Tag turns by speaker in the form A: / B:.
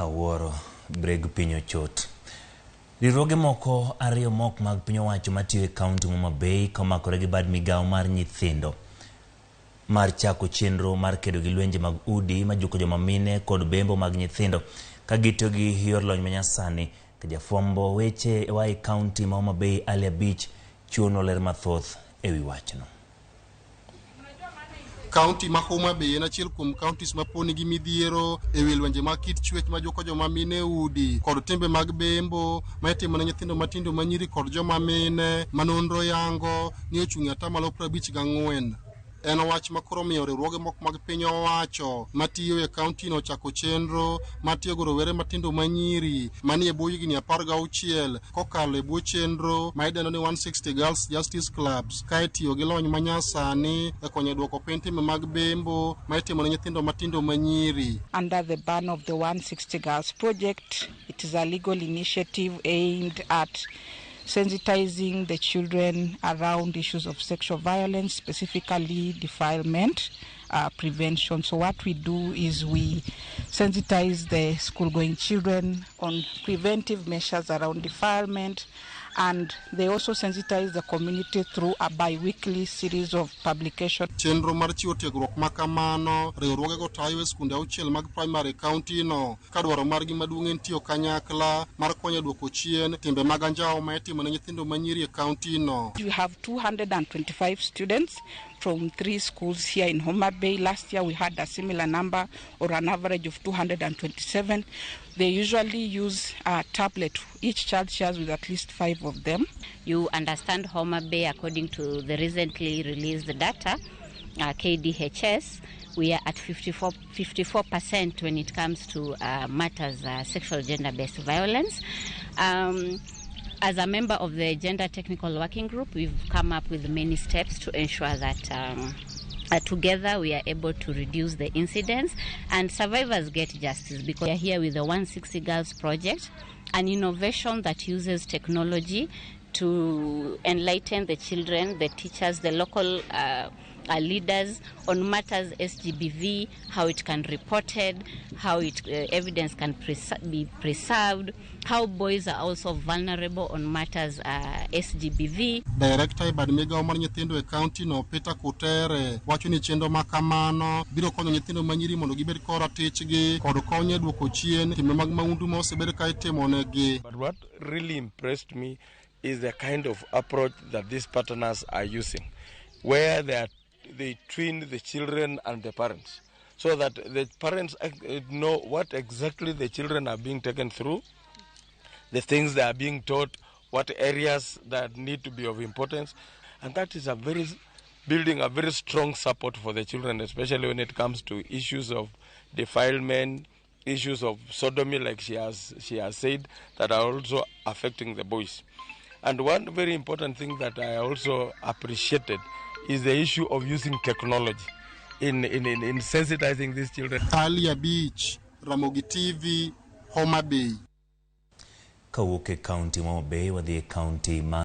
A: Awuoro, breg piny ochot. Riwruoge moko ariyo mok mag piny owacho matiyo e kaunti Homa Bay komakore gi bad migawo mar nyithindo mar chako chenro mar kedo gi lwenje mag udi majuko joma mine kod bembo mag nyithindo ka gitiyo gi yor lony manyasani. Ka jafwambo weche wa e kaunti ma Homa Bay Ali Abich chiwonwa ler mathoth ewi wachno.
B: Kaunti ma Homa Bay en achiel kuom counties ma pod nigi midhiero e wi lwenje mag kit chwech ma juko joma mine e udi kod timbe mag bembo ma itimo ne nyithindo matindo ma nyiri kod joma mine ma nonro yango ni ochung' e atamalo 54. En wach ma koro miyo riwruoge moko mag piny owacho matiyo e kaunti no ochako chenro mar tiego rowere matindo ma nyiri manie bwo higni 16 kokalo e bwo chenro ma idendo ni 160 Girls Justice Clubs ka itiyo gi lony manyasani e konyo e duoko piny timbe mag bembo ma itimo ne nyithindo matindo ma nyiri.
C: Under the banner of the 160 Girls Project, it is a legal initiative aimed at sensitizing the children around issues of sexual violence, specifically defilement prevention. So what we do is we sensitize the school-going children on preventive measures around defilement, and they also sensitize the community through a bi-weekly series of publication.
B: Chenro mar chiwo tiegruok ma kamano riwruogego tayo e skunde auchiel mag primary e kaunti no ka dwaro margi maduong' en tiyo kanyakla mar konyo e duoko chien timbe mag anjawo ma itimo ne nyithindo ma nyiri e kaunti no.
C: We have 225 students from three schools here in Homa Bay. Last year we had a similar number, or an average of 227. They usually use a tablet. Each child shares with at least five of them.
D: You understand Homa Bay, according to the recently released data, KDHS, we are at 54% when it comes to matters sexual gender-based violence. As a member of the Gender Technical Working Group, we've come up with many steps to ensure that together we are able to reduce the incidents and survivors get justice, because we are here with the 160 Girls Project, an innovation that uses technology to enlighten the children, the teachers, the local leaders on matters SGBV, how it can reported, how it evidence can be preserved, how boys are also vulnerable on matters SGBV.
B: Director e bad migawo mar nyithindo e kaunti no Peter Kutere wacho ni chenro ma kamano biro konyo nyithindo ma nyiri mondo gibed kod ratichgi kod konyo e duoko chien timbe mag mahundu ma osebed ka itimonegi.
E: But what really impressed me is the kind of approach that these partners are using, where they train the children and the parents, so that the parents know what exactly the children are being taken through, the things they are being taught, what areas that need to be of importance, and that is a very building a very strong support for the children, especially when it comes to issues of defilement, issues of sodomy, like she has said, that are also affecting the boys. And one very important thing that I also appreciated is the issue of using technology in sensitizing these children.
B: Ali Beach, Ramogi TV, Homa Bay.
A: Kawuok e kaunti ma Homa Bay wadhi e kaunti ma